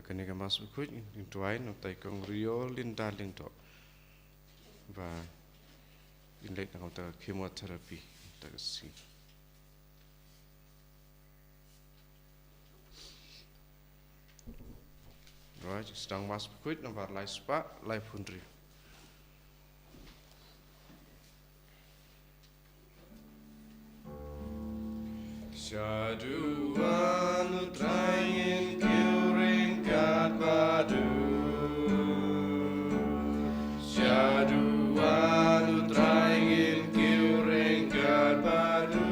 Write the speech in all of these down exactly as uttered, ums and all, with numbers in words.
Kane ka Mass Bakhuid ngin duwai na u tai kong Rio Linda Lyngdoh ba in leit na ka bynta ka chemotherapy mynta ka sngi. Duwai sdang Mass Bakhuid nambar lai spah laiphew hynriew. Shaduh U Trai ngin kiew ryngkat bad u. Shaduh U Trai ngin kiew ryngkat bad u.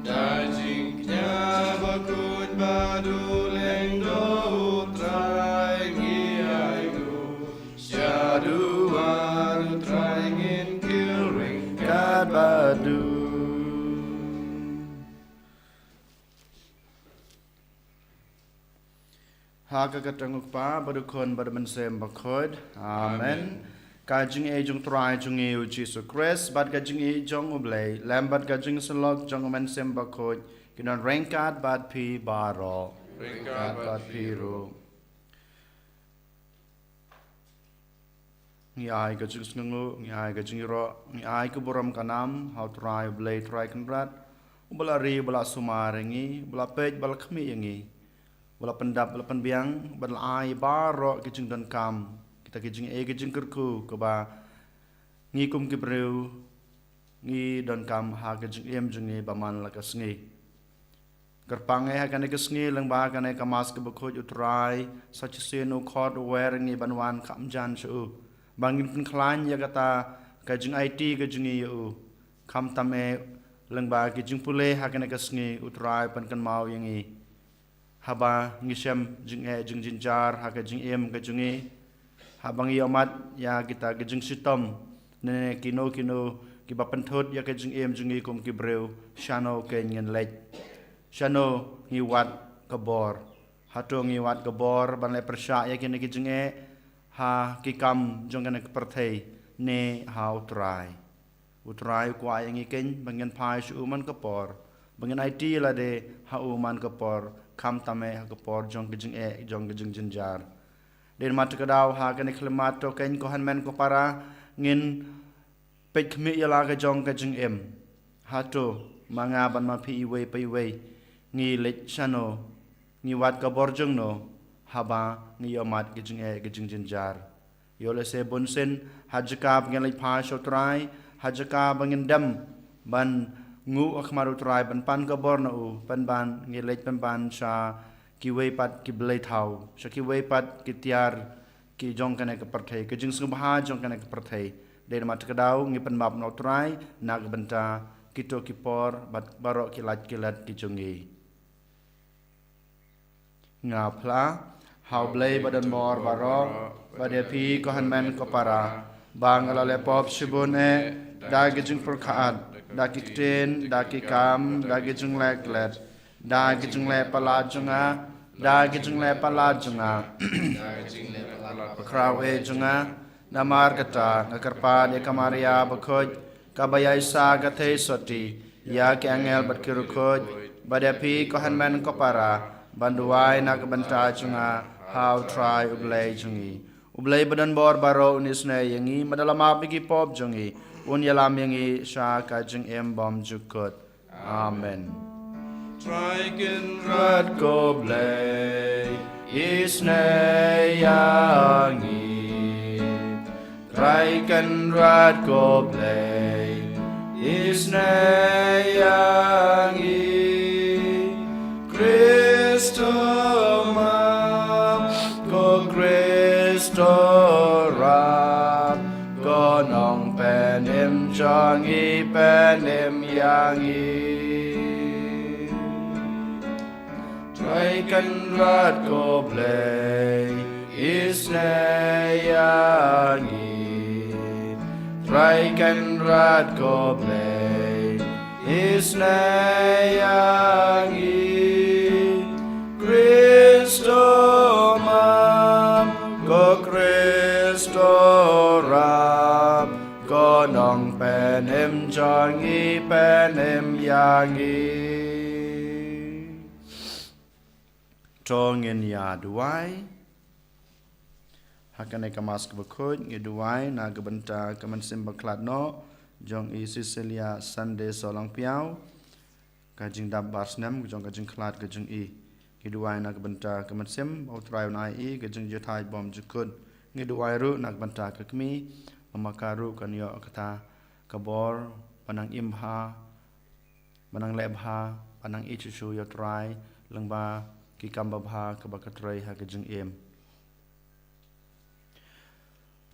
Da jingkñia bakhuid bad u lyngdoh U Trai ngi ai nguh. Shaduh U Trai ngin kiew ryngkat bad u. Ha ka kyrteng U Kpa bad U Khun bad U Mynsiem Bakhuid. Amen. Amen. Ka jingïeit jong U Trai jong ngi U Jisu Khrist bad ka jingïeit jong U Blei, lem bad ka jingsyllok jong U Mynsiem Bakhuid, kin don ryngkat bad phi baroh. Ryngkat bad phi ruh. Ngi ai ka jingsngewnguh, ngi ai ka jingïaroh, ngi ai ka burom ka nam ha U Trai U Blei Trai Kynrad, uba la ri, uba la sumar ïa ngi, uba la peit, uba la khmih ïa ngi, uba la pyndap, uba la pynbiang, uba la ai baroh ki jingdonkam, kita ki jingeh, ki jingkyrkhu, kaba ngi kum ki briew ngi donkam ha ka jingim jong ngi ba man la ka sngi. Kyrpang eh ha kane ka sngi lyngba kane ka Mass kaba khuid, U Trai sa shisien u khot u wer ngi ban wan kham jan sha u, ba ngin pynkhlaiñ ïa kata ka jingaiti ka jong ngi ïa u. Khamtam eh lyngba ki jingpule ha kane ka sngi, U Trai pynkynmaw ïa ngi haba ngi shem jingeh jingjynjar ha ka jingim ka jong ngi, haba ngi ïohmat ïa kita ki jingshitom ne kino kino kiba pynthut ïa ka jingim jong ngi kum ki briew. Shano kein ngin leit? Shano ngi wad ka bor? Hato ngi wad ka bor ban leh pyrshah ïa kine ki jingeh ha ki kam jong kane ka pyrthei ne ha U Trai? U Trai u kwah ïa ngi kein ba ngin phai sha u man ka por, ba ngin aiti lade ha u man ka por, khamtam eh ha ka por jong ka jingeh, jong ka jingjynjar. Dei namar kata ka daw ha kane ka khyllipmat to kein, ko hynmen ko para, ngin peit khmih ïa la ka jong ka jingim. Hato ma nga bad ma phi iwei pa iwei ngi leit shano, ngi wad ka bor jongno haba ngi ïohmat ka jingeh ka jingjynjar? Ïoh lehse bunsien ha jaka ba ngin leit phai sha U Trai, ha jaka ba ngin dem ban nguh ha khmat U Trai, ban pan ka bor na u, pynban ngi leit pynban sha kiwei pat ki blei thaw, sha kiwei pat ki tiar ki jong kane ka pyrthei, ka jingsngewbha jong kane ka pyrthei. Dei namar kata ka daw ngi pynbap na U Trai na ka bynta kito ki por bad baroh ki lait ki let ki jong ngi. Nga phla ha U Blei badonbor baroh, bad ïa phi ko hynmen ko para, ba nga la leh pop shibun eh, da ki jingpyrkhat, da ki ktien, da ki kam, da ki jingleh klet, da ki jingleh palat jong nga, da ki jingleh palat jong nga, da ki jingleh palat khraw eh jong nga. Namar kata nga kyrpad ïa ka Maria bakhuid, kaba ïaishah ka theisotti, ïa ki angel bad ki riewkhuid, bad ïa phi ko hynmen ko para, ban duwai na ka bynta jong nga ha U Trai U Blei jong ngi. U Blei badonbor baroh un isynei ïa ngi, bad da la map ïa ki pop jong ngi, un ïalam ïa ngi sha ka jingim bymjukut. Amen. Trai Kynrad ko Blei, isynei ïa ngi. Trai Kynrad ko Blei, isynei ïa ngi. Khrist to map, ko Khrist to rap, ko Nongpynim jong ngi, pynim ïa ngi. Trai Kynrad ko Blei, isynei ïa ngi. Trai Kynrad ko Blei, isynei ïa ngi. Khrist to map, ko Khrist to rap, ko Nongpynim jong ngi, pynim ïa ngi. To ngin ïa duwai. Ha kane ka Mass kaba khuid ngi duwai na ka bynta ka mynsiem bakhlad noh jong i Cecilia Sande Sohlangpiaw, ka jingdap bar snem jong ka jingkhlad ka jong i. Ngi duwai na ka bynta ka mynsiem ba U Trai un ai i ka jingjahthait bymjukut. Ngi duwai ruh na ka bynta ka kmie, ba ma ka ruh kan ïoh kata ka bor ba nang im bha, ba nang leh bha, ba nang ïeit shuh shuh ïa U Trai lyngba ki kam babha kaba ka trei ha ka jingim.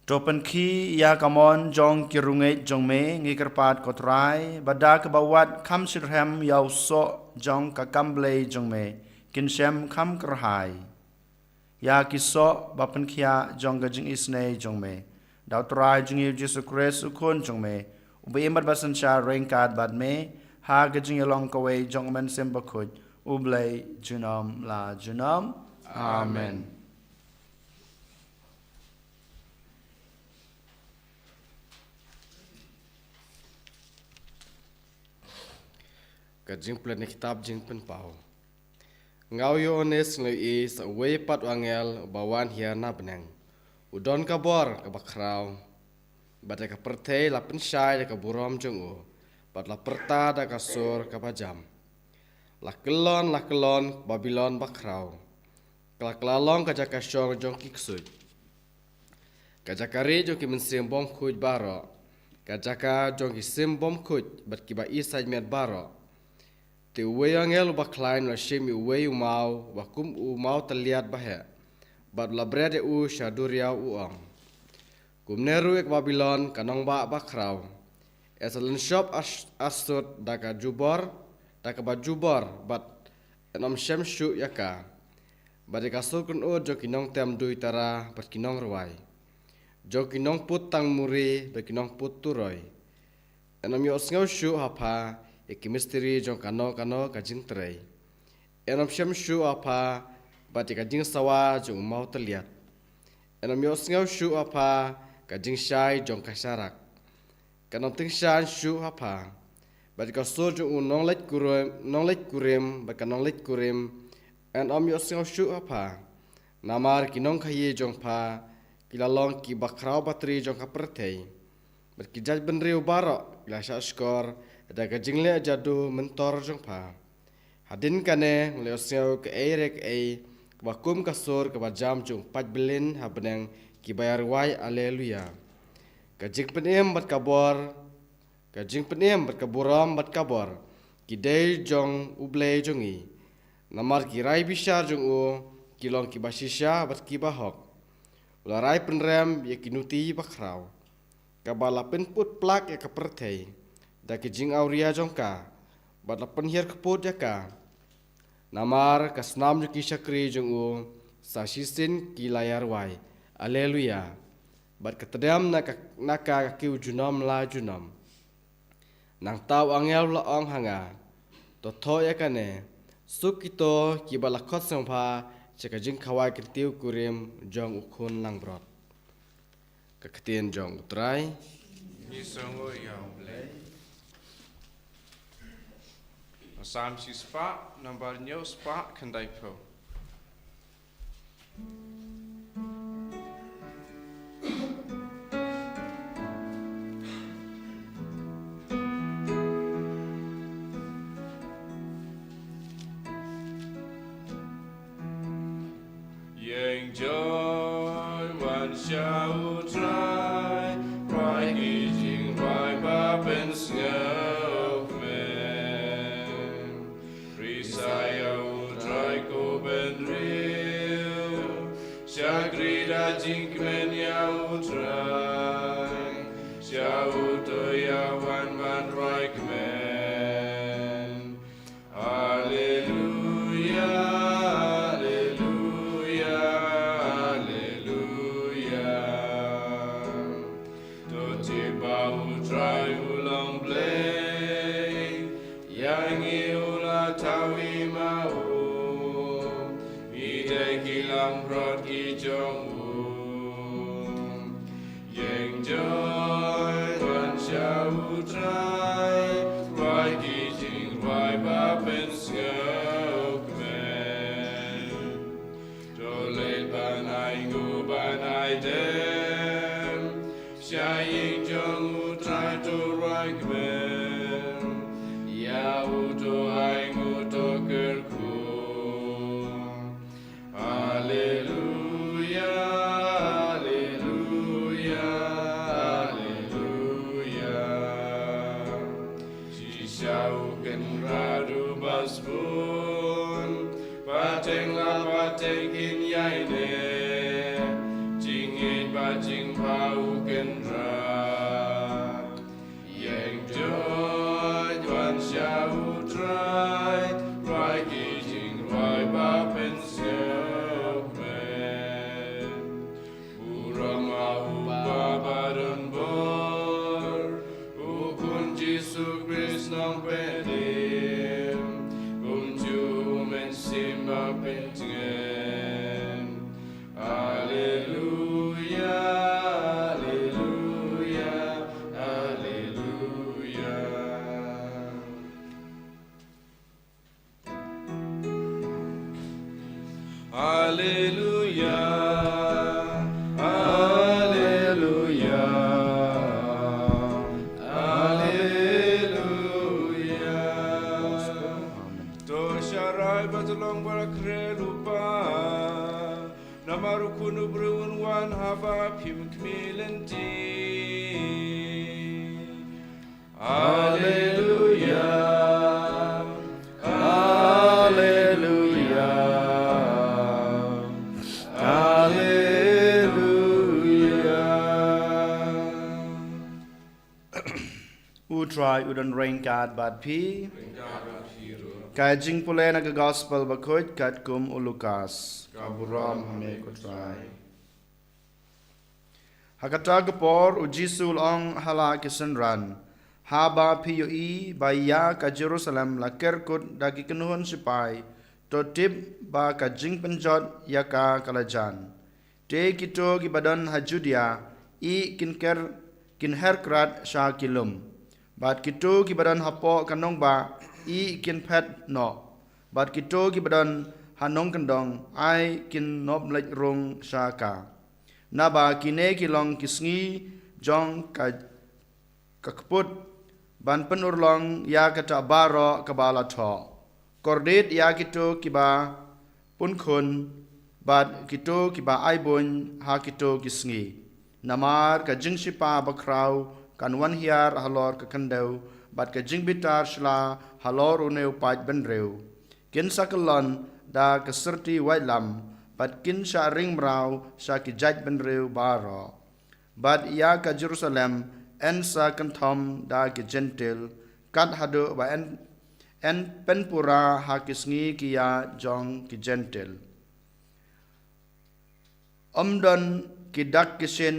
To pynkhih ïa ka mon jong ki riewngeit jong me, ngi kyrpad ko Trai, ba da kaba wad kham shitrhem ïa u soh jong ka kam blei jong me, kin shem kham kyrhai ïa ki soh ba pynkhiah jong ka jingisynei jong me. Da U Trai jong ngi U Jisu Khrist U Khun jong me, uba im bad ba synshar ryngkat bad me ha ka jingïalong kawei jong U Mynsiem Bakhuid, U Blei junom la junom. Amen. Ka jingpynleit na kitab Jingpynpaw. Nga u Ïoannis nga la ïohi sa uwei pat u angel uba wan hiar na bneng, u don ka bor kaba khraw. Bad ïa ka pyrthei la pynshai da ka burom jong u, bad la pyrta da ka sur kaba jam: La kyllon, la kyllon, Babilon bakhraw, ka la kylla long ka jaka shong jong ki ksuid, ka jaka rieh jong ki mynsiem bymkhuid baroh, ka jaka jong ki sim bymkhuid bad kiba isaitmet baroh. Te uwei u angel uba khlaiñ u la shim ïa uwei u maw uba kum u maw tylliat baheh, bad u la bret ïa u sha duriaw, u ong: Kumne ruh ïa ka Babilon ka nongbah bakhraw, yn sa lynshop ar-, arsut da ka jubor, da kaba jubor, bad yn ym shem shuh ïa ka. Bad ïa ka sur kynud jong ki nongtem duitara bad ki nongrwai, jong ki nongput tang muri bad ki nongput turoi, yn ym ïohsngew shuh ha pha ïa ki misteri jong kano kano ka jingtrei. Yn ym shem shuh ha pha bad ïa ka jingsawa jong u maw tylliat. Yn ym ïohsngew shuh ha pha ka jingshai jong ka sharak. Kan ym tyngshaiñ shuh ha pha. Bad ïa ka sur jong u nongleit kurim, nongleit kurim, bad ka nongleit kurim, yn ym ïohsngew shuh ha pha. Namar ki nongkhaïi jong pha ki la long ki bakhraw batri jong ka pyrthei, bad ki jaitbynriew baroh ki la shahshkor da ka jingleh jadu myntor jong pha. Hadien kane nga la ïohsngew kaei re kaei kaba kum ka sur kaba jam jong u paidbah ha bneng, kiba ïarwai: Alleluia. Ka jingpynim bad ka bor, ka jingpynim bad ka burom bad ka bor, ki dei jong U Blei jong ngi. Namar ki rai bishar jong u ki long kiba shisha bad kiba hok. U la rai pynrem ïa ki nuti bakhraw, kaba la pynput plak ïa ka pyrthei da ki jingawria jong ka, bad la pynhiar kput ïa ka. Namar ka snam jong ki shakri jong u sa shisien ki la ïarwai: Alleluia. Bad ka tdem na ka, na ka ka kiew junom la junom. Nangta u angel u la ong ha nga: To thoh ïa kane: Suk kito kiba la khot sngewbha sha ka jingkhawai kyntiew kurim jong U Khun langbrot. Ka ktien jong U Trai. Ngi sngewnguh ïa U Blei. Salm shispah, nambar hynñiew spah khyndaiphew. Ïeng joi wan sha U Trai, rwai ki jingrwai ba pynsngewkmen. Priewspah ïa U Trai ko bynriew, shakri da jingkmen ïa U Trai, sha uto ïa wan ban rwai kmen. Alleluia, alleluia, alleluia. To tip ba U Trai u long Blei, ïa ngi u la thaw i ma u, ngi dei ki langbrot ki jong u. Ïeng joi wan sha U Trai, rwai ki jingrwai ba pynsngewkmen. Sha ïing jong U Trai to rwai kmen, ïa u to ai ngut to kyrkhu. Alleluia, alleluia, alleluia. Shisha u Kynrad uba sbun, pateng la pateng kin ïaineh, jingngeit bad jingpha u Kynrad. Ïeng doit wan sha U Trai, rwai ki jingrwai ba pynsngewkmen. Burom ha U Kpa badonbor, U Khun Jisu Khrist Nongpynim, kumjuh U Mynsiem Bapyntngen. Alleluia, alleluia, alleluia. Alleluia, alleluia, alleluia. To sharai bad long barakre lupa. Namar U Khun u briew un wan haba phim khmih lynti. Alleluia, alleluia, alleluia. U Trai u don ryngkat bad phi. Ka jingpule na ka Gospel bakhuid katkum u Lukas. Ka burom ha me ko Trai. Ha kata ka por u Jisu u la ong ha la ki synran, haba phi ïohi ba ïa ka Jerusalem la ker kut da ki kynhun sipai, to tip ba ka jingpynjot ïa ka ka la jan. Te kito kiba don ha Judia, i kin ker, kin her krat sha ki lum. Bad kito kiba don hapoh ka nongbah, i kin phet noh. Bad kito kiba don ha nongkyndong, ai kin nop leit rung sha ka. Naba kine ki long ki sngi jong ka, ka kput, ban pynurlong ïa kata baroh kaba la thoh. Kordit ïa kito kiba punkhun, bad kito kiba aibuiñ ha kito ki sngi. Namar ka jingshipa bakhraw kan wan hiar halor ka khyndew, bad ka jingbitar shla halor une u paid bynriew. Kin sa kyllon da ka syrti waitlam, bad kin shah ring mraw sha ki jait bynriew baroh. Bad ïa ka Jerusalem yn sa kynthom da ki Jentil, kat haduh ba yn, yn pynpura ha ki sngi ki ïa jong ki Jentil. Ym don ki dak ki shin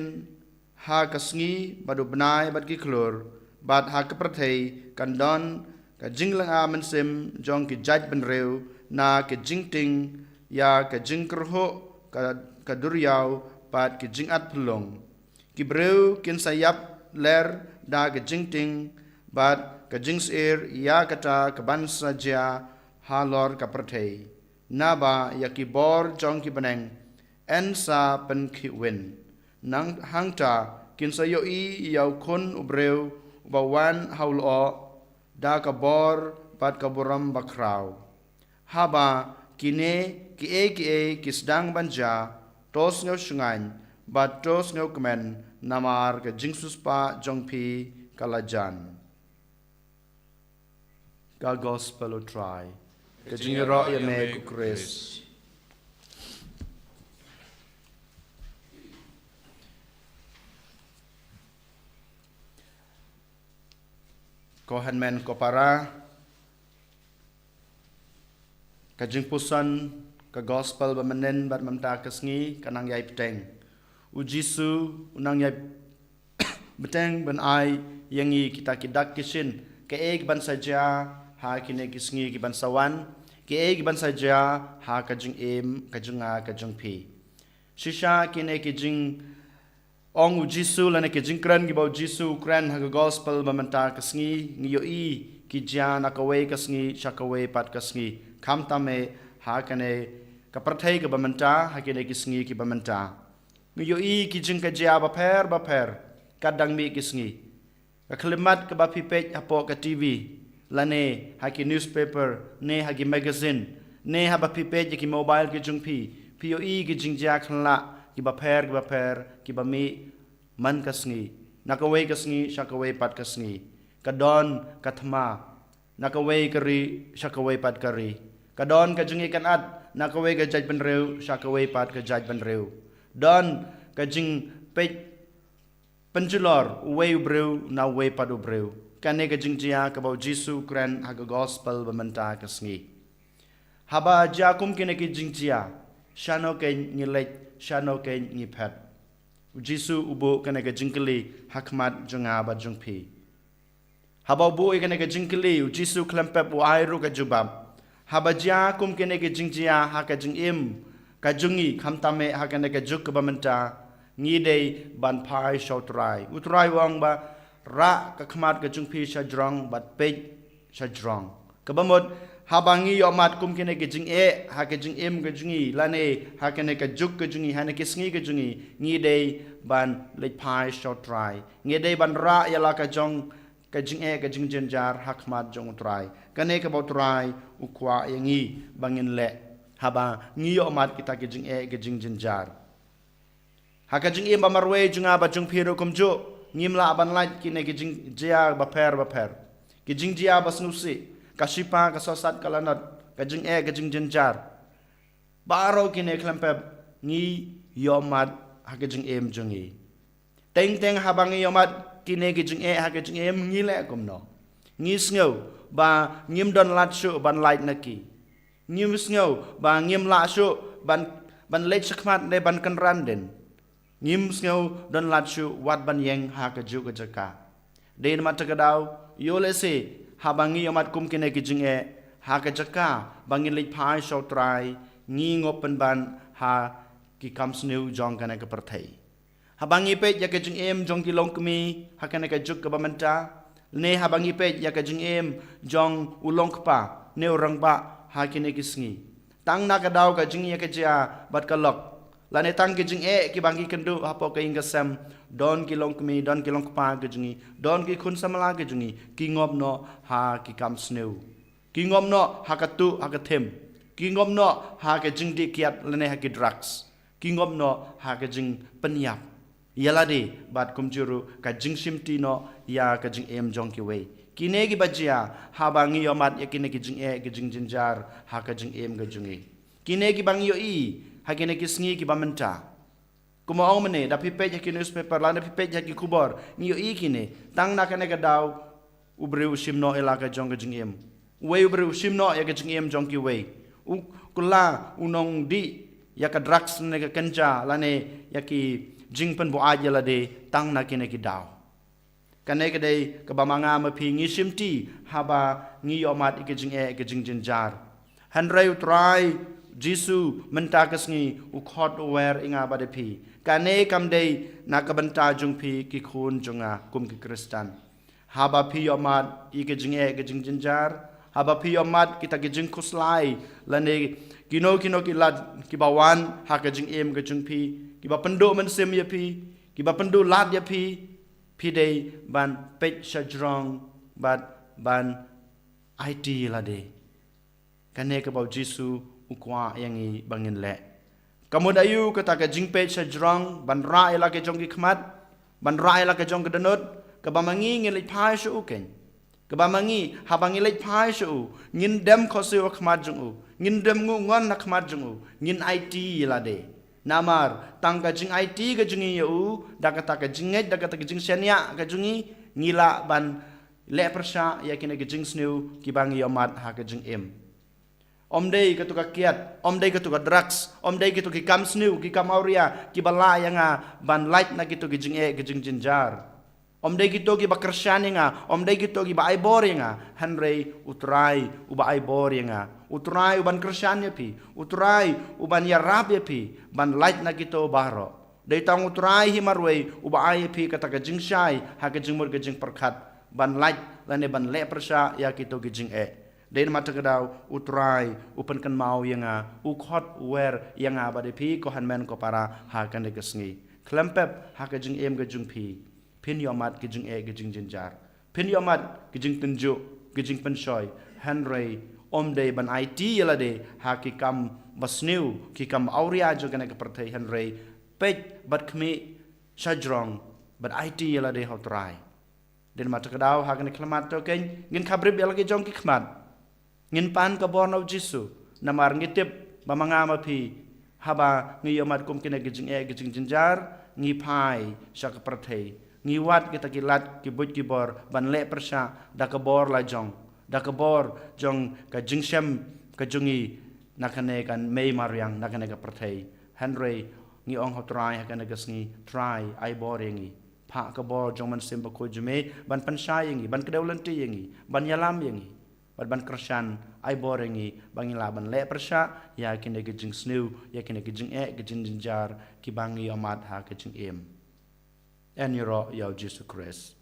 ha ka sngi bad u bnai bad ki khlur, bad ha ka pyrthei kan don ka jinglynga mynsiem jong ki jait bynriew na ka jingtieng ïa ka jingkyrhuh ka, ka duriaw bad ki jingat phyllung. Ki briew kin sa ïap ler da ka jingtieng bad ka jingsyier ïa kata kaban sa jia halor ka pyrthei. Naba ïa ki bor jong ki bneng yn sa pynkhih win. Nang hangta kin sa ïohi ïa u Khun u briew uba wan ha u lyoh da ka bor bad ka burom bakhraw. Haba kine kiei kiei ki sdang ban jia, to sngew shngaiñ bad to sngew kmen, namar ka jingsiewspah jong phi ka la jan. Ka Gospel u Trai. Ka jingïaroh ïa me ko Khrist. Ko hynmen ko para, ka jingpuson ka Gospel ba mynnin bad mynta ka sngi ka nang ïai bteng. U Jisu u nang ïai bteng ban ai ïa ngi kita ki dak ki shin, kaei kaban sa jia ha kine ki sngi kiban sa wan, kaei kaban sa jia ha ka jingim, ka jingïa, ka jingphi. Shisha kine ki jing ong u Jisu lane ki jingkren kiba u Jisu u kren ha ka Gospel ba mynta ka sngi, ngi ïohi ki jia na kawei ka sngi sha kawei pat ka sngi. Khamtam eh ha kane ka pyrthei kaba mynta, ha kine ki sngi kiba mynta. Ngi ïohi ki jingkajia bapher bapher. Ka dang mih ki sngi. Ka khyllipmat kaba phi peit hapoh ka T V, lane ha ki newspaper, ne ha ki magazine, ne haba phi peit ïa ki mobile ki jong phi, phi ïohi ki jingjia khyllipmat kiba pher kiba pher kiba mih man ka sngi, na kawei ka sngi sha kawei pat ka sngi. Ka don ka thma na kawei ka ri sha kawei pat ka ri. Ka don ka jingïakynad na kawei ka jaitbynriew sha kawei pat ka jaitbynriew. Don ka jingpeit pynjulor uwei u briew na uwei pat u briew. Kane ka jingjia kaba u Jisu u kren ha ka gospel ba mynta ka sngi. Haba jia kum kine ki jingjia, shano keiñ ngi leit, shano keiñ ngi phet? U Jisu u buh kane ka jingkylli ha khmat jong nga bad jong phi. Haba u buh ïa kane ka jingkylli, u Jisu khlem pep u ai ruh ka jubab. Haba jia kum kine ki jingjia ha ka jingim ka jong ngi, khamtam eh ha kane ka juk kaba mynta, ngi dei ban phai sha u Trai. U Trai u ong ba, rah ka khmat ka jong phi sha jrong bad peit sha jrong. Kaba mut, haba ngi ïohmat kum kine ki jingeh ha ka jingim ka jong ngi, lane ha kane ka juk ka jong ngi, ha kine ki sngi ka jong ngi, ngi dei ban leit phai sha u Trai. Ngi dei ban rah ïa la ka jong ka jingeh ka jingjynjar ha khmat jong u Trai. Kane kaba u Trai u kwah ïa ngi ba ngin leh haba ngi ïohmat kita ki jingeh ka jingjynjar. Ha ka jingim ba marwei jong nga bad jong phi ruh kumjuh, ngim lah ban lait kine ki jingjia bapher bapher. Ki jingjia ba sngewsih, ka shipa, ka sosat, ka lanot, ka jingeh ka jingjynjar. Baroh kine khlem pep ngi ïohmat ha ka jingim jong ngi. Teng teng haba ngi ïohmat kine ki jingeh ha ka jingim, ngi leh kumno? Ngi sngew ba ngim don lad shuh ban lait na ki. Ngim sngew ba ngim lah shuh ban, ban leit shakhmat ne ban kynran dien. Ngim sngew don lad shuh wat ban ïeng ha kajuh ka jaka. Dei namar kata ka daw, ïoh lehse haba ngi ïohmat kum kine ki jingeh, ha ka jaka ba ngin leit phai sha u Trai, ngi ngop pynban ha ki kam sniew jong kane ka pyrthei. Haba ngi peit ïa ka jingim jong ki longkmie ha kane ka juk kaba mynta, ne haba ngi peit ïa ka jingim jong u longkpa ne u rangbah ha kine ki sngi, tang na ka daw ka jingïakajia bad ka lok, lane tang ki jingeh kiba ngi kynduh hapoh ka ïing ka sem, don ki longkmie, don ki longkpa ki jong ngi, don ki khun samla ki jong ngi, ki ngop noh ha ki kam sniew. Ki ngop noh ha ka tuh ha ka thim. Ki ngop noh ha ka jingdih kiad lane ha ki drugs. Ki ngop noh ha ka jingpynïap ïa lade bad kumjuh ruh ka jingshimti noh ïa ka jingim jong kiwei. Kine kiba jia haba ngi ïohmat ïa kine ki jingeh ki jingjynjar ha ka jingim ka jong ngi. Kine kiba ngi ïohi ha kine ki sngi kiba mynta. Kumba ong mynne, da phi peit ha ki newspaper lane phi peit ha ki khubor, ngi ïohi kine, tang na kane ka daw u briew u shim noh ïa la ka jong ka jingim. Uwei u briew u shim noh ïa ka jingim jong kiwei. U kylla, u nongdih ïa ka drugs ne ka ganja lane ïa ki jingpynbuaid ïa lade tang na kine ki daw. Kane ka dei kaba ma nga ma phi ngi shimti haba ngi ïohmat ïa ka jingeh ka jingjynjar. Hynrei u Trai Jisu mynta ka sngi u khot u wer ïa nga bad ïa phi. Kane kam dei na ka bynta jong phi ki khun jong nga kum ki Khristan. Haba phi ïohmat ïa ka jingeh ka jingjynjar, haba phi ïohmat kita ki jingkhuslai lane kino kino ki lad kiba wan ha ka jingim ka jong phi, kiba pynduh mynsiem ïa phi, kiba pynduh lad ïa phi, phi dei ban peit sha jrong bad ban aiti ïa lade. Kane kaba u Jisu u kwah ïa ngi ba ngin leh. Ka mut aïu kata ka jingpeit sha jrong, ban rah ïa la ka jong ki khmat, ban rah ïa la ka jong ka dohnud, kaba ma ngi ngin leit phai sha u keiñ. Kaba ma ngi, haba ngi leit phai sha u, ngin dem khohsiew ha khmat jong u, ngin dem nguh ngon ha khmat jong u, ngin aiti ïa lade. Namar tang ka jingaiti ka jong ngi ïa u, da kata ka jingngeit, da kata ka jingshaniah ka jong ngi, ngi lah ban leh pyrshah ïa kine ki jingsniew kiba ngi ïohmat ha ka jingim. Ym dei kato ka kiad, ym dei kato ka drugs, ym dei kito ki kam sniew, ki kam awria kiba lah ïa nga ban lait na kito ki jingeh ki jingjynjar. Ym dei kito kiba kyrshan ïa nga, ym dei kito kiba ai bor ïa nga, hynrei u Trai uba ai bor ïa nga. U Trai uban kyrshan ïa phi, u Trai uban ïarap ïa phi ban lait na kito baroh. Dei tang u Trai hi marwei uba ai ïa phi kata ka jingshai ha ka jingmut ka jingpyrkhat ban lait lane ban leh pyrshah ïa kito ki jingeh. Dei namar kata ka daw u Trai u pynkynmaw ïa nga, u khot u wer ïa nga bad ïa phi ko hynmen ko para ha kane ka sngi. Khlem pep ha ka jingim ka jong phi, Phin ïohmad ki jingeh ki jingjynjar. Phin ïohmad ki jingtynjuh, ki jingpynshoi. Hynrei ym dei ban aiti ïa lade ha ki kam basniew, ki kam awria jong kane ka pyrthei, hynrei peit bad khmih shajrong bad aiti ïa lade ha U Trai. Dei namar kata ka daw ha kane ka khmat to kein ngin khabrip ïa la ki jong ki khmat. Ngin pan ka bor na U Jisu, namar ngi tip ba ma nga ma phi, haba ngi ïohmad kum kine ki jingeh ki jingjynjar, ngi phai sha ka pyrthei. Ngi wad kita ki lad ki buit ki bor ban leh pyrshah da ka bor la jong, da ka bor jong ka jingshem ka jong ngi na kane ka mei mariang, na kane ka pyrthei. Hynrei ngi ong ha U Trai ha kane ka sngi, Trai, ai bor ïa ngi. Phah ka bor jong U Mynsiem Bakhuid jong me ban pynshai ïa ngi, ban kdew lynti ïa ngi, ban ïalam ïa ngi, bad ban kyrshan, ai bor ïa ngi ba ngin lah ban leh pyrshah ïa kine ki jingsniew, ïa kine ki jingeh ki jingjynjar kiba ngi ïohmad ha ka jingim. Yn ïaroh ïa U Jisu Khrist.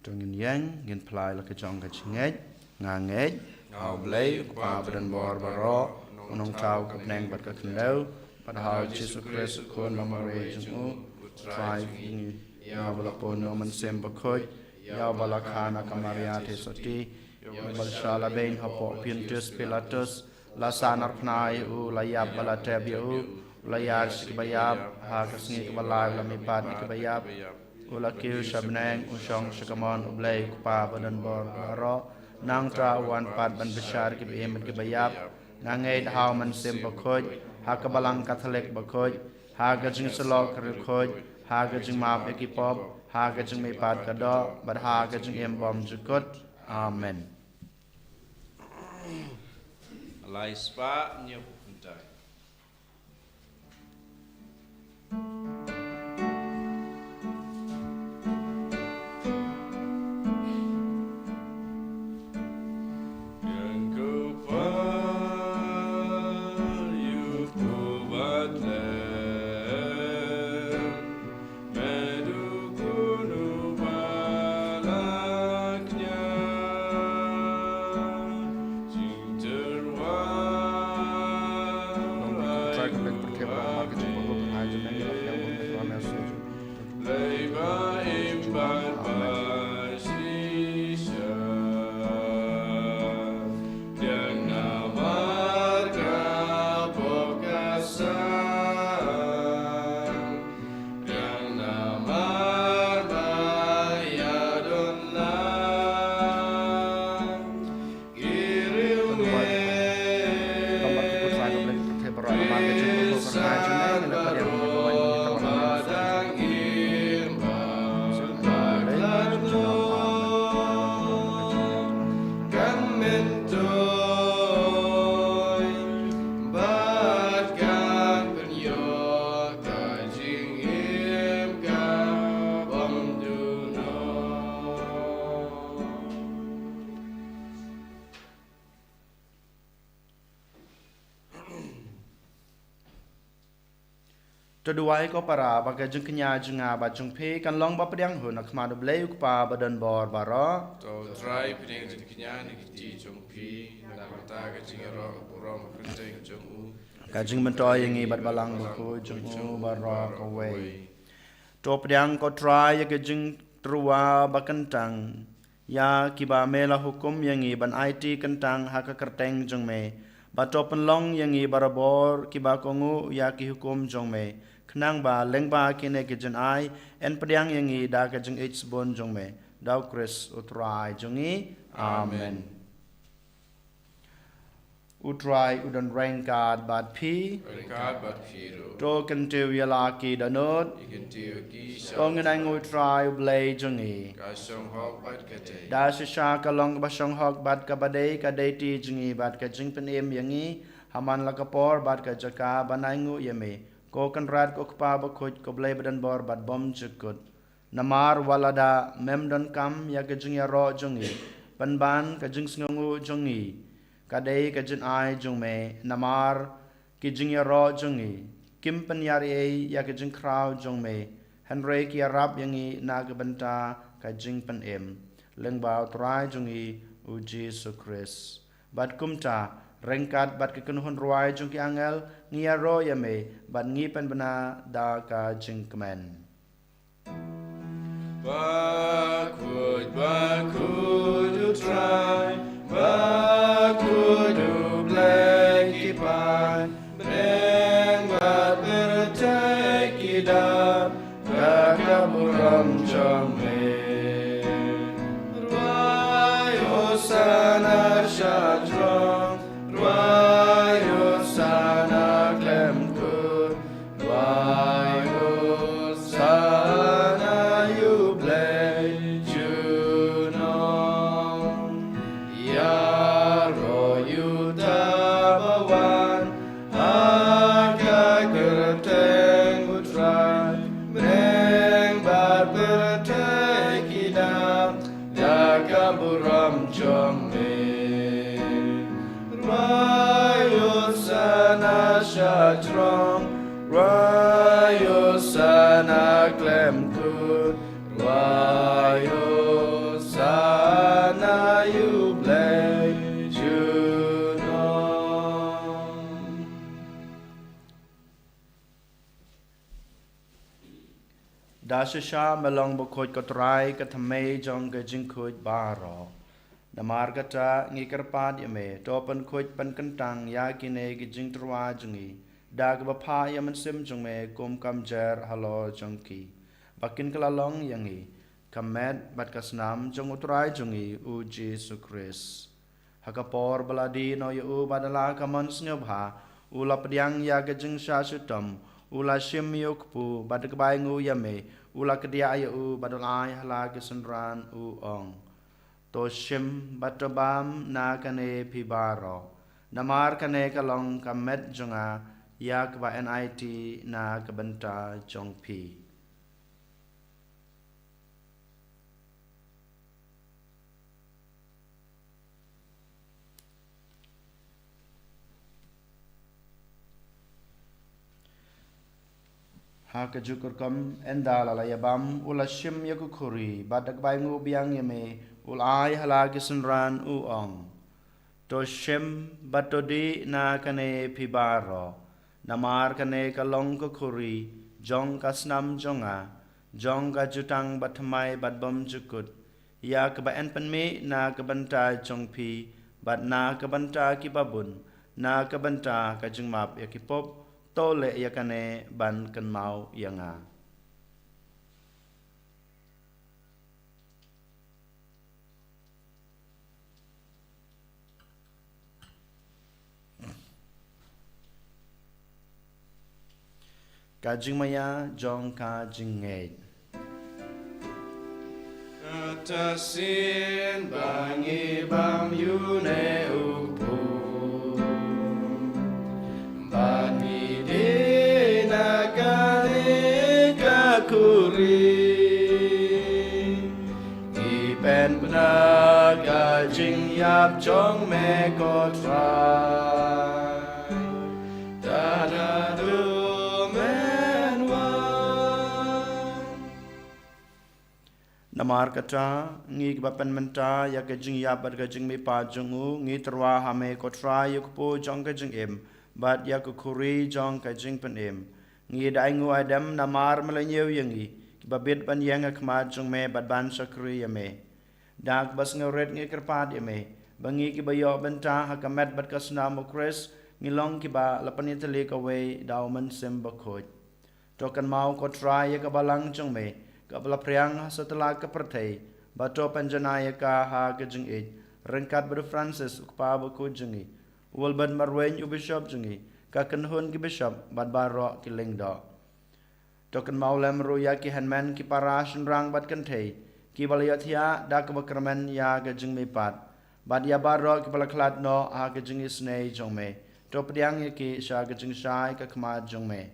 To ngin ïeng, ngin phla ïa la ka jong ka jingngeit. Nga ngeit ha U Blei U Kpa badonbor baroh, U Nongthaw ka bneng bad ka khyndew, bad ha U Jisu Khrist U Khun ba marwei jong U, U Trai jong ngi, ïa uba la pun na U Mynsiem Bakhuid, ïa uba la kha na ka Maria Theisotti, ïa uba la shah la beiñ hapoh Pontius Pilatus, la sahnarphna ïa U, la ïap bad la tep ïa U, U la ïaid sha kiba ïap, ha ka sngi kaba lai U la mihpat na kiba ïap, U la kiew sha bneng, U shong sha kamon U Blei U Kpa badonbor baroh. Nangta U wan pat ban bishar kiba im bad kiba ïap. Nga ngeit ha U Mynsiem Bakhuid, ha ka Balang Katholik bakhuid, ha ka jingïasyllok ka riewkhuid, ha ka jingmap ïa ki pop, ha ka jingmihpat ka doh, bad ha ka jingim bymjukut. Amen. Lai spah hynñiew phew khyndai. To duwai ko para, ba ka jingkñia jong nga bad jong phi kan long ba pdiang hun ha khmat U Blei U Kpa badonbor baroh. To U Trai pdiang jingkñia na ki kti jong phi, na ka bynta ka jingïaroh ka burom ka kyrteng jong U. Ka jingmyntoi ïa ngi bad Balang Bakhuid jong U baroh kawei. To pdiang ko Trai ïa ka jingtyrwa ba kyntang ïa kiba me la hukum ïa ngi ban aiti kyntang ha ka kyrteng jong me. Bad to pynlong ïa ngi barabor kiba kohnguh ïa ki hukum jong me, khnang ba lyngba kine ki jingai yn pdiang ïa ngi da ka jingïeit sbun jong me. Da U Khrist U Trai jong ngi. Amen. Amen. U Trai u don ryngkat bad phi. Ryngkat bad phi ruh. To kyntiew ïa la ki dohnud. Ïa kyntiew ïa ki sha. To ngin ainguh U Trai U Blei jong ngi. Ka shong hok bad ka dei. Da shisha ka long kaba shong hok bad kaba dei, ka dei kti jong ngi bad ka jingpynim ïa ngi ha man la ka por bad ka jaka ban ainguh ïa me, ko Kynrad, ko Kpa Bakhuid, ko Blei badonbor bad bymjukut. Namar wat lada mem donkam ïa ka jingïaroh jong ngi, pynban ka jingsngewnguh jong ngi ka dei ka jingai jong me, namar ki jingïaroh jong ngi kim pynïar ei ïa ka jingkhraw jong me, hynrei ki ïarap ïa ngi na ka bynta ka jingpynim, lyngba U Trai jong ngi U Jisu Khrist. Bad kumta, ryngkat bad ka kynhun rwai jong ki angel, ngi ïaroh ïa me, bad ngi pynbna da ka jingkmen. Bakhuid, bakhuid U Trai, bakhuid U Blei ki paid, bneng bad pyrthei ki dap da ka burom jong me. Rwai Hosana sha jrong, rwai Hosana khlem kut, rwai Hosana ïa U Blei junom. Ïaroh ïa uta ba wan ha ka kyrteng U Trai, bneng bad pyrthei ki dap da ka burom jong me. Rwai Hosana sha jrong, rwai Hosana khlem kut, rwai Hosana ïa U Blei junom. Da shisha me long bakhuid ko Trai, ka thymmei jong ka jingkhuid baroh. Namar kata ngi kyrpad ïa me, to pynkhuid pynkyntang ïa kine ki jingtyrwa jong ngi da kaba phah ïa u Mynsiem jong me kum ka mjer halor jong ki, ba kin kylla long ïa ngi ka met bad ka snam jong U Trai jong ngi U Jisu Khrist. Ha ka por ba la die noh ïa u bad da la ka mon sngewbha, u la pdiang ïa ka jingshah shitom, u la shim ïa u kpu bad da kaba ainguh ïa me, u la kdiah ïa u bad u la ai ha la ki synran, u ong: To shim bad to bam na kane phi baroh, namar kane ka long ka met jong nga, ïa kaba yn aiti na ka bynta jong phi. Ha kajuh ka rukom, ynda la la ïa bam, u la shim ïa ka khuri, bad da kaba ainguh biang ïa me, u la ai ha la ki synran, u ong: To shim bad to dih na kane phi baroh, namar kane ka long ka khuri jong ka snam jong nga, jong ka jutang bathymmai bad bymjukut, ïa kaba yn pynmih na ka bynta jong phi bad na ka bynta ki babun, na ka bynta ka jingmap ïa ki pop. To leh ïa kane ban kynmaw ïa nga. Ka jingmaïa jong ka jingngeit. Kata shisien ba ngi bam ïa une u kpu, bad ngi dih na kane ka khuri, ngi pynbna ka jingïap jong me ko Trai, tad haduh men wan. Namar kata, ngi kiba pynmynta ïa ka jingïap bad ka jingmihpat jong u, ngi tyrwa ha me ko Trai ïa u kpu jong ka jingim bad ïa ka khuri jong ka jingpynim. Ngi da ainguh aidem namar me la ñiew ïa ngi, kiba bit ban ïeng ha khmat jong me bad ban shakri ïa me. Da kaba sngewrit ngi kyrpad ïa me, ba ngi kiba ïoh bynta ha ka met bad ka snam u Khrist, ngi long kiba la pynïatylli kawei da u Mynsiem Bakhuid. To kynmaw ko Trai ïa ka balang jong me, kaba la phriang ha satlak ka pyrthei, bad to pynjanai ïa ka ha ka jingïeit, ryngkat bad u Francis u kpa bakhuid jong ngi, u Wilbert Marwein u bishop jong ngi, ka kynhun ki bishop bad baroh ki lyngdoh. To kynmaw lem ruh ïa ki hynmen ki para shynrang bad kynthei, kiba la ïohthiah da kaba kyrmen ïa ka jingmihpat, bad ïa baroh kiba la khlad noh ha ka jingisynei jong me. To pdiang ïa ki sha ka jingshai ka khmat jong me.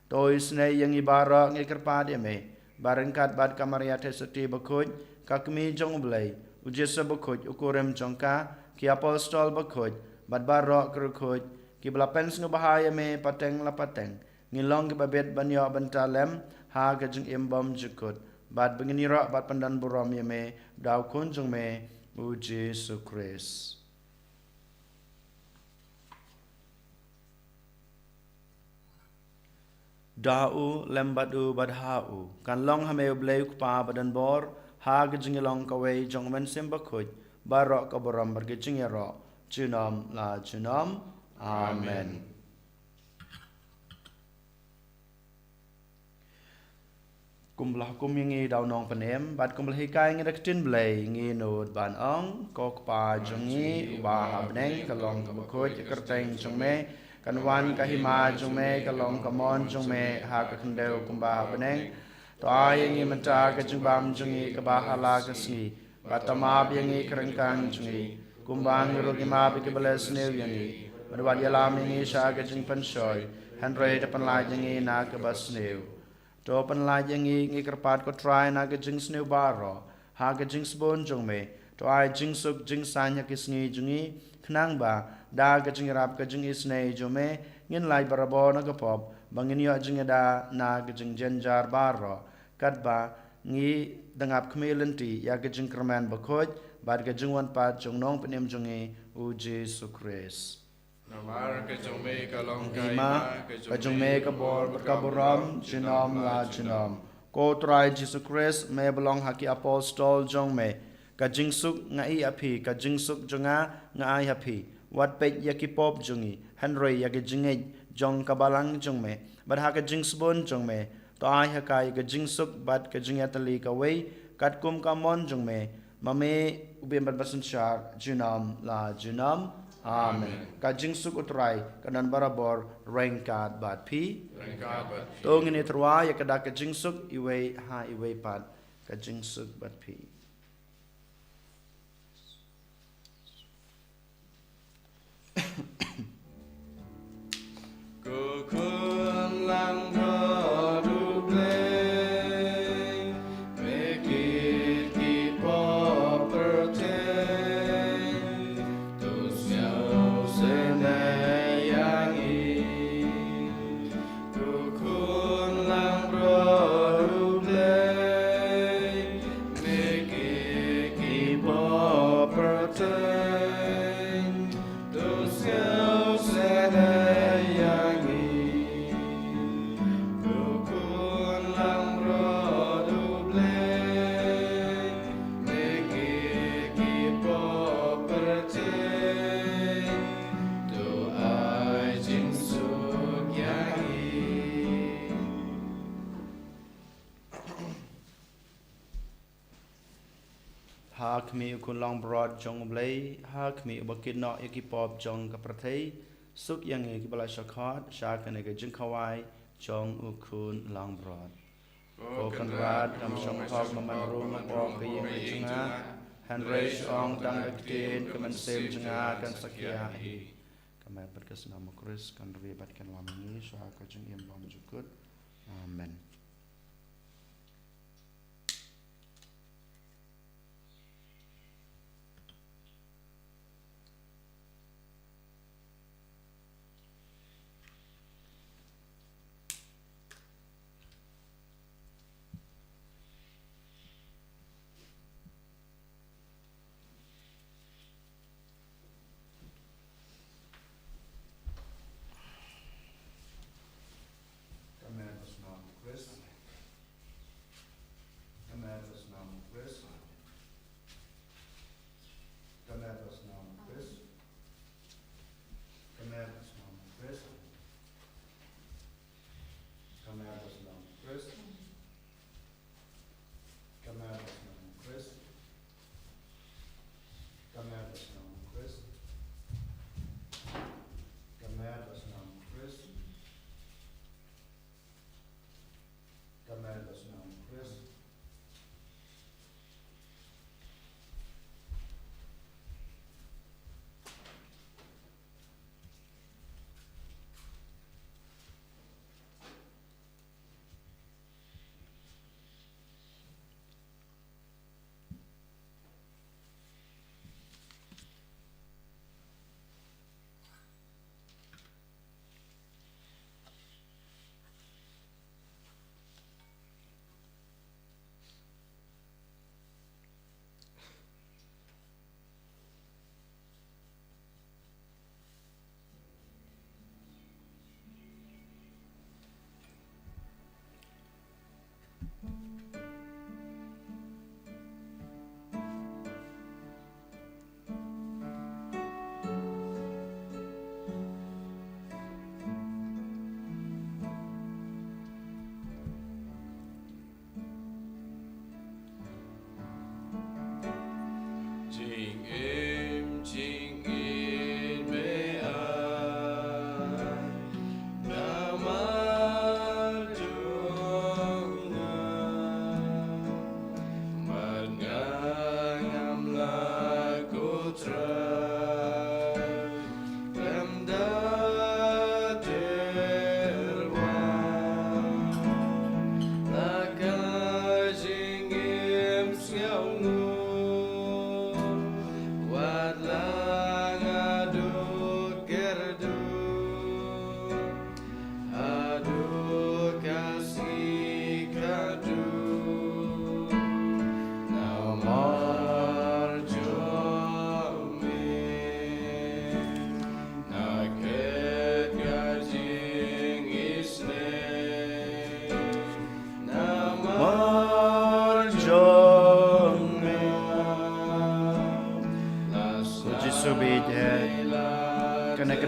To isynei ïa ngi baroh ngi kyrpad ïa me, ba ryngkat bad ka Maria Theisotti bakhuid, ka Kmie jong u Blei, u Jisu bakhuid u kurim jong ka, ki apostol bakhuid, bad baroh ki riewkhuid, kiba la pynsngewbha ïa me pateng la pateng, ngin long kiba bit ban ïoh bynta lem ha ka jingim bymjukut, bad ba ngin ïaroh bad pyndonburom ïa me da u Khun jong me, u Jisu Khrist. Da u, lem bad u, bad ha u, kan long ha me U Blei U Kpa badonbor, ha ka jingïalong kawei jong U Mynsiem Bakhuid, baroh ka burom bad ka jingïaroh, junom la junom. Amen. Kumba la hukum ïa ngi da u Nongpynim, bad kumba la hikai ïa ngi da ka ktien Blei, ngi nud ban ong: Ko Kpa jong ngi uba ha bneng, ka long kaba khuid ka kyrteng jong me, kan wan ka hima jong me, ka long ka mon jong me ha ka khyndew kumba ha bneng. To ai ïa ngi mynta ka jingbam jong ngi kaba ha la ka sngi, bad to map ïa ngi ki ryngkang jong ngi, kumba ngi ruh ngi map ïa kiba leh sniew ïa ngi. Bad wat ïalam ïa ngi sha ka jingpynshoi, hynrei to pynlait ïa ngi na kaba sniew. To pynlait ïa ngi, ngi kyrpad ko Trai, na ka jingsniew baroh, ha ka jingsbun jong me. To ai jingsuk jingsaiñ ha ki sngi jong ngi, khnang ba da ka jingïarap ka jingisynei jong me, ngin lait barabor na ka pop, ba ngin ïoh jingïada na ka jingjynjar baroh, katba ngi dang ap khmih lynti ïa ka jingkyrmen bakhuid bad ka jingwan pat jong u Nongpynim jong ngi, u Jisu Khrist. Namar ka jong me ka long ka hima, ka jong me ka bor bad ka burom, junom la junom. Ko Trai Jisu Khrist, me ba ong ha ki apostol jong me: Ka jingsuk nga ai ha phi, ka jingsuk jong nga nga ai ha phi. Wat peit ïa ki pop jong ngi, hynrei ïa ka jingngeit jong ka balang jong me. Bad ha ka jingsbun jong me, to ai ha ka ïa ka jingsuk bad ka jingïatylli kawei, katkum ka mon jong me, ma me u bym bad basynshar, junom la junom. Amen. Amen. Ka jingsuk u Trai kan don barabor ryngkat bad phi. Ryngkat bad phi. To ngin ïatyrwa ïa ka dak ka jingsuk iwei ha iwei pat. Ka jingsuk bad phi. Ko Khun langbrot U Blei, me kit ki pop pyrthei, to sngewsynei ïa ngi. Ko Khun langbrot U Blei, me kit ki pop pyrthei, to sngewsynei ïa ngi. Ko Khun langbrot U Blei, me kit ki pop pyrthei, to ai jingsuk ïa ngi. Ha khmih U Khun langbrot jong U Blei, ha khmih uba kit noh ïa ki pop jong ka pyrthei, suk ïa ngi kiba la shah khot sha kane ka jingkhawai jong U Khun langbrot. Ko Kynrad, ngam shong hok ba men rung hapoh ka ïing jong nga, hynrei shu ong tang ka ktien, ka mynsiem jong nga kan sa khiah hi. Ka met bad ka snam U Khrist kan ri bad kan wan ïa ngi sha ka jingim bymjukut. Amen. Ka met bad snam U Khrist. Ka met bad snam U Khrist. Ka met bad snam U Khrist. Ka met bad snam U Khrist. Ka met bad snam U Khrist. Ka met bad snam U Khrist. Ka met bad snam U Khrist. Ka met bad snam U Khrist. Ka met bad snam U Khrist.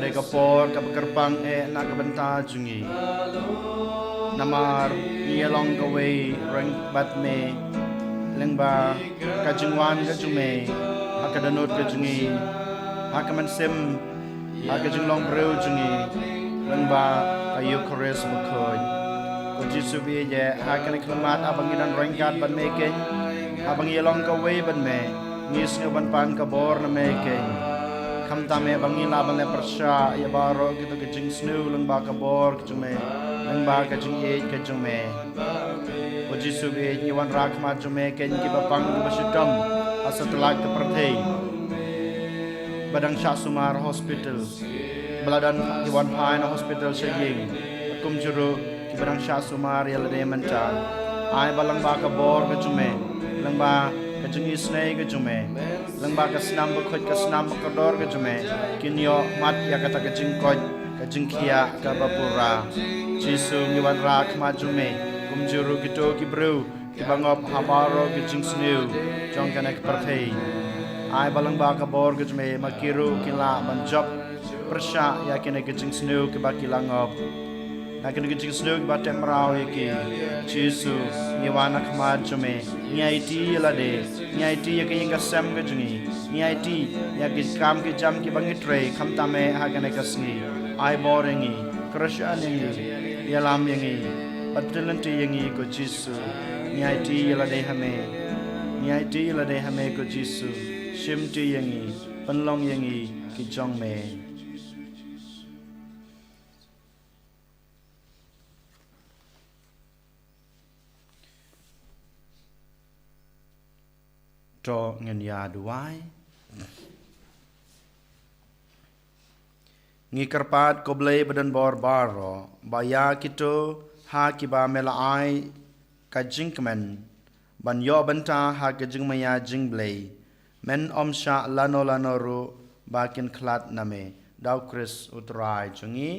Ka por kaba kyrpang eh na ka bynta jong ngi. Namar ngi ïa long kawei ryngkat bad me, lyngba ka jingwan ka jong me ha ka dohnud ka jong ngi, ha ka mynsiem, ha ka jinglong briew jong ngi, lyngba ka Eukharist bakhuid. Ko Jisu ba ïeit, ha kane ka khmat haba ngi don ryngkat bad me keiñ, haba ngi ïa long kawei bad me, ngi sngew ban pan ka bor na me keiñ. Khamtam eh ba ngin lah ban leh pyrshah ïa baroh kito ki jingsniew lyngba ka bor ka jong me, lyngba ka jingïeit ka jong me. Ko Jisu ba ïeit, ngi wanrah ha khmat jong me keiñ kiba pang kiba shitom ha satlak ka pyrthei, ba dang shah sumar hospital, ba la dang ki wan phai na hospital sha ïing, kumjuh ruh kiba dang shah sumar ïa lade mynta. Ai ba lyngba ka bor ka jong me, lyngba ka jingisynei ka jong me, lyngba ka snam bakhuid, ka snam bakordor ka jong me, kin ïoh mat ïa kata ka jingkoit, ka jingkhiah kaba pura. Jisu, ngi wanrah ha khmat jong me kumjuh ruh kito ki briew kiba ngop ha baroh ki jingsniew jong kane ka pyrthei. Ai ba lyngba ka bor ka jong me ma ki ruh kin lah ban jop pyrshah ïa kine ki jingsniew kiba ki la ngop, na kine ki jingsniew kiba tep mraw ïa ki. Jisu, ngi wan ha khmat jong me, ngi aiti ïa lade, ngi aiti ïa ka ïing ka sem ka jong ngi, ngi aiti ïa ki kam ki jam kiba ngi trei, khamtam eh ha kane ka sngi. Ai bor ïa ngi, kyrshan ïa ngi, ïalam ïa ngi, bad pynlynti ïa ngi ko Jisu. Ngi aiti ïa lade ha me, ngi aiti ïa lade ha me ko Jisu. Shimti ïa ngi, pynlong ïa ngi ki jong me. To ngin ïa duwai. Ngi kyrpad ko Blei ba don bor baroh, ba ïa kito ha kiba me la ai ka jingkmen ban ïoh bynta ha ka jingmaïa jong Blei, men ym shah lano lano ruh ba kin khlad na me. Da U Khrist U Trai jong ngi.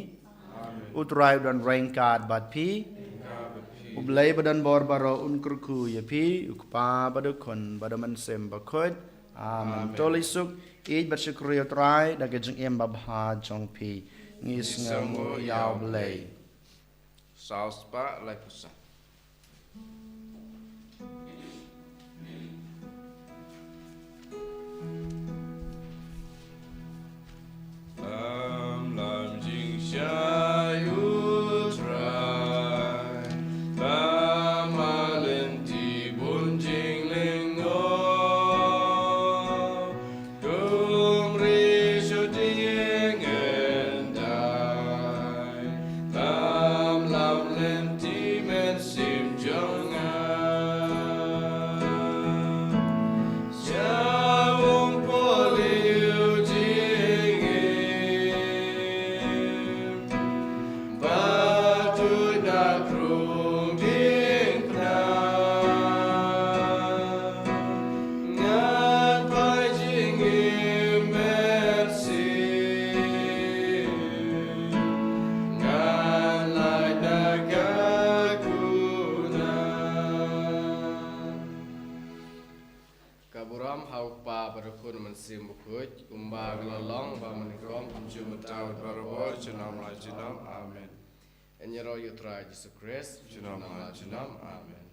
Amen. U Trai u don ryngkat bad phi. Ryngkat bad phi. U Blei ba don bor baroh un kyrkhu ïa phi, U Kpa bad U Khun bad U Mynsiem Bakhuid. Amen. Amen. To leit suk, ïeit bad shukor ïa U Trai da ka jingim babha jong phi. Ngi sngewnguh ïa U Blei. Saw spah laiphew san. Lam lam jingshai U Trai, ba ma lynti bun jinglyngngoh. Kum ri shu ding en dai, lam lam lynti mynsiem jong nga. Sha wung poh liu jingim, ba tuid na krung diengphna. Ngan phai jingim mynsiem, ngan lait na ka kuna. Ka burom ha U Kpa bad U Khun Mynsiem Bakhuid, kumba ka la long, ba mynnyngkong, kumjuh mynta, bad barabor, junom la junom. Amen. Ïaroh ïa U Trai Jisu Khrist. Junom la junom. Amen.